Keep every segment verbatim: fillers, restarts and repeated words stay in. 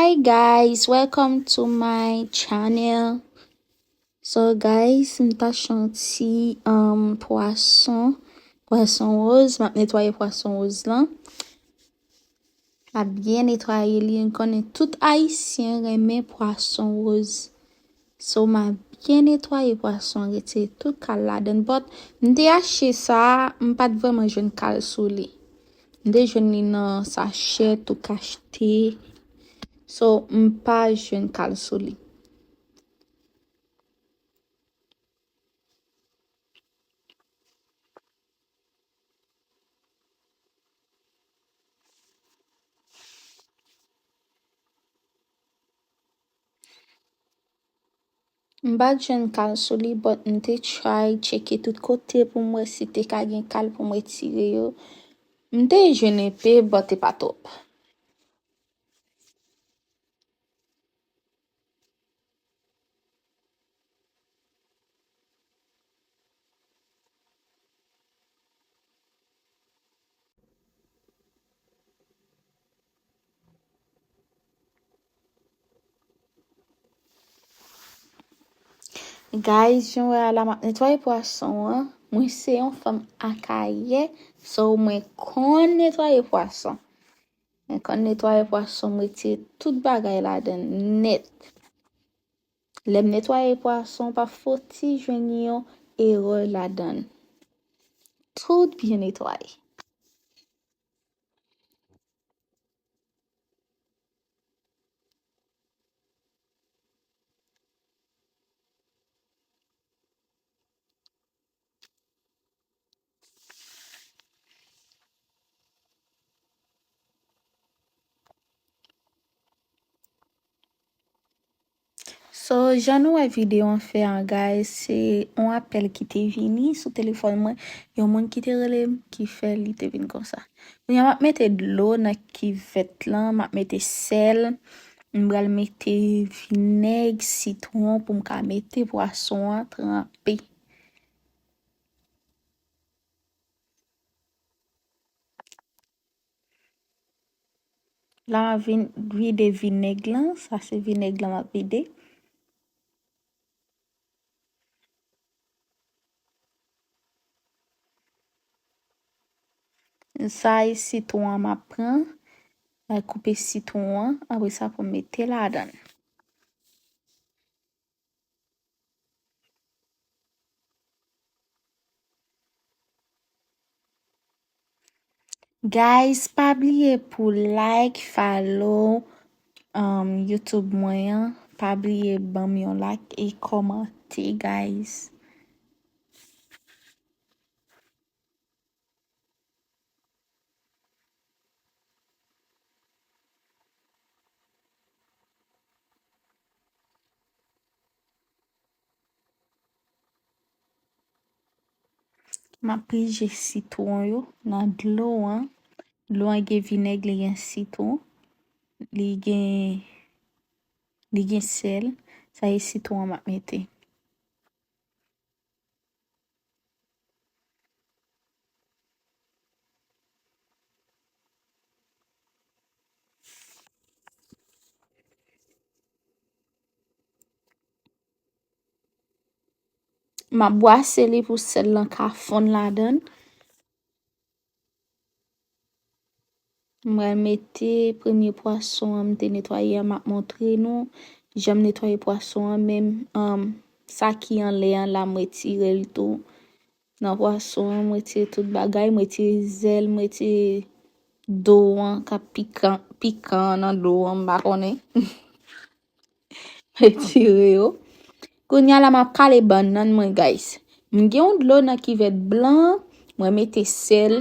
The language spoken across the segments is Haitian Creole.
Hi guys, welcome to my channel. So guys, m t achte yon ti um, pwason, pwason woz. M ap netwaye pwason woz lan. M ap byen netwaye li. M konnen tout Ayisyen renmen pwason woz. So, m ap byen netwaye pwason an, retire tout kal ladan l. But, m te achte sa a, m pa t vrèman jwenn kal sou li. M te jwenn li nan sachè, tou kachte. So, m pa jwenn kal sou li. M pa t jwenn kal sou li, but m te try tcheke tout kote pou m wè si te ka gen kal pou m retire yo. M te jwenn enpe, but e pa twòp. Guys, jan w wè a la, m ap netwaye pwason an. Mwen se yon fanm Akayè, so mwen konn netwaye pwason. Mwen konn netwaye pwason, m retire tout bagay ladan l nèt. Lè m netwaye pwason, pa fouti jwenn yon erè ladan l. Tout byen netwaye. So, jan nou wè videyo an fè an, guys, se yon apèl ki te vini sou telefòn mwen. Yon moun ki te rele m, ki fè li te vin konsa. Kounye a, m ap mete dlo nan kivèt lan, m ap mete sèl, m pral mete vinèg, sitwon pou m ka mete pwason an tranpe. La, m ap vin vide vinèg lan. Sa se vinèg lan m ap vide. Sa e sitwon an m ap pran. M ap koupe sitwon an. Apre sa, pou m mete ladan l. Guys, pa bliye pou like, follow, um, YouTube mwen an. Pa bliye ban m yon like e kòmante, guys. M ap pije sitwon yo nan dlo an. Dlo an gen vinèg, li gen sitwon, li gen, li gen sèl. Sa e sitwon an m ap mete. M ap bwase li pou sèl lan ka fonn ladan l. M pral mete premye pwason an m te netwaye an, m ap montre nou jan m netwaye pwason an, menm, um, sa ki anlè an la, m retire l tou. Nan pwason an, m retire tout bagay, m retire zèl, m retire do an, k ap pikan, pikan an nan do an, m pa konnen. Retire yo. Kounye a la, m ap kale bannann mwen, guys. M gen yon dlo nan kivèt blan, mwen mete sèl,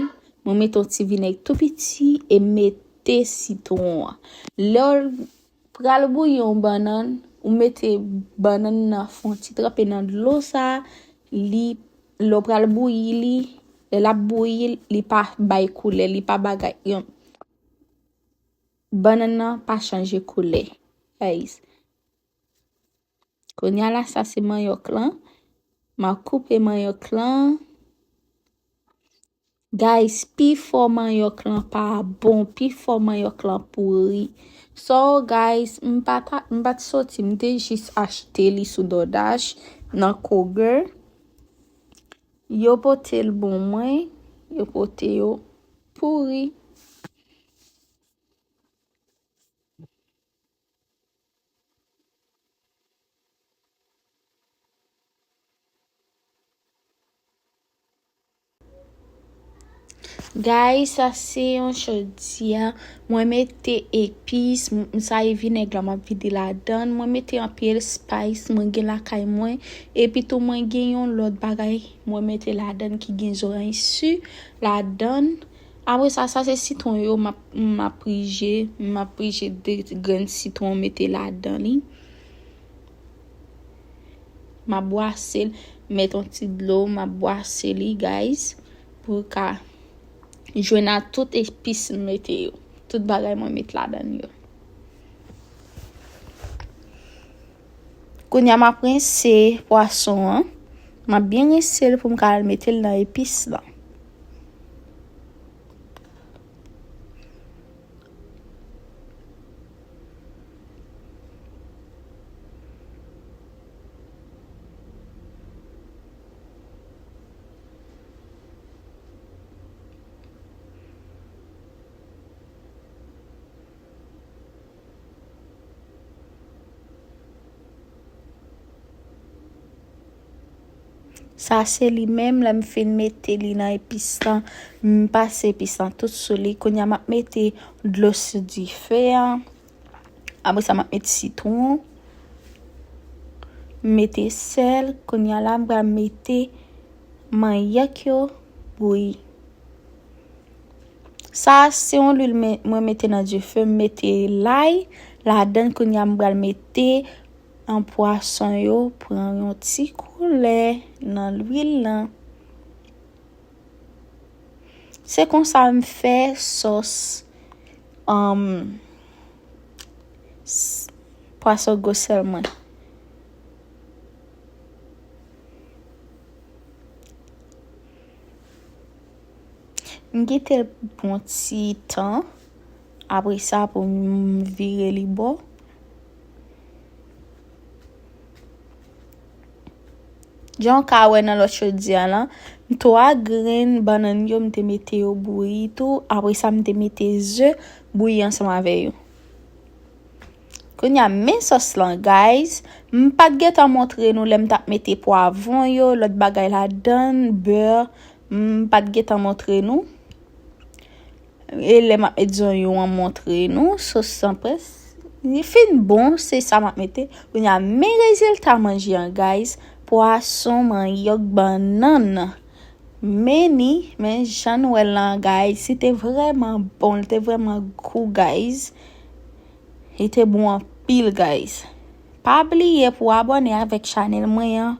mwen mete yon ti vinèg tou piti e m mete sitwon an. Lè w pral bouyi yon bannann, ou mete bannann nan fon ti tranpe nan dlo sa, li, lè w pral bouyi li, lè l ap bouyi, li pa bay koulè, li pa bagay, yon, bannann nan pa chanje koulè, guys. Kounye a la, sa se manyòk lan. M a koupe manyòk lan. Guys, pifò manyòk lan pa bon, pifò manyòk lan pouri. So, guys, m pa ta, m pa t soti, m te jis achte li sou DoorDash nan Kroger. Yo pote l ban mwen, yo pote yo pouri. Guys, sa se yon chòdyè. Mwen mete epis, m, sa e vinèg la m ap vide ladan. Mwen mete anpil spice mwen gen lakay mwen. Epi tou mwen gen yon lòt bagay mwen mete ladan ki gen zoranj si ladan. Apre sa, sa se sitwon yo m ap, m ap prije, m ap prije de grenn sitwon mete ladan li. M ap bwase l, met yon ti dlo, m ap bwase li, guys, pou l ka jwenn a tout epis m mete yo. Tout bagay mwen met ladan yo. Kounye a, m ap rense pwason an. M ap byen rense l pou m ka al mete l nan epis lan. Sa se li menm, lè m fin mete li nan epis lan, m pase epis lan tout sou li. Kounye a, m ap mete dlo sou dife a. Apre sa, m ap mete sitwon. M mete sèl. Kounye a la, m pral mete manyòk yo bouyi. Sa se yon lwil me-, mwen mete nan dife, m mete lay ladan, kounye a m pral mete an pwason yo, pran yon ti koulè nan lwil lan. Se konsa m fè sòs, um, s-, pwason gwosè mwen. M kite l pou yon ti tan. Apre sa, pou m vire li bò. Jan w ka wè nan lòt chodyè lan, m twa grenn bannann yo, m te mete yo bouyi tou. Apre sa, m te mete ze bouyi ansanm avè yo. Kounye a, men sòs lan, guys. M pa t gentan montre nou lè m t ap mete pwavwon yo, lòt bagay ladan, bè. M pa t gentan montre nou. E lè m ap met zonyon an montre nou, sòs lan près. Li fin bon, se sa m ap mete. Kounye a, men rezilta manje an, guys. Pwason, manyòk, bannann. Men ni, men jan nou wè l lan, guys. Li te vrèman bon, li te vrèman gou, guys. Li te bon anpil, guys. Pa bliye pou abòne avèk chanèl mwen an.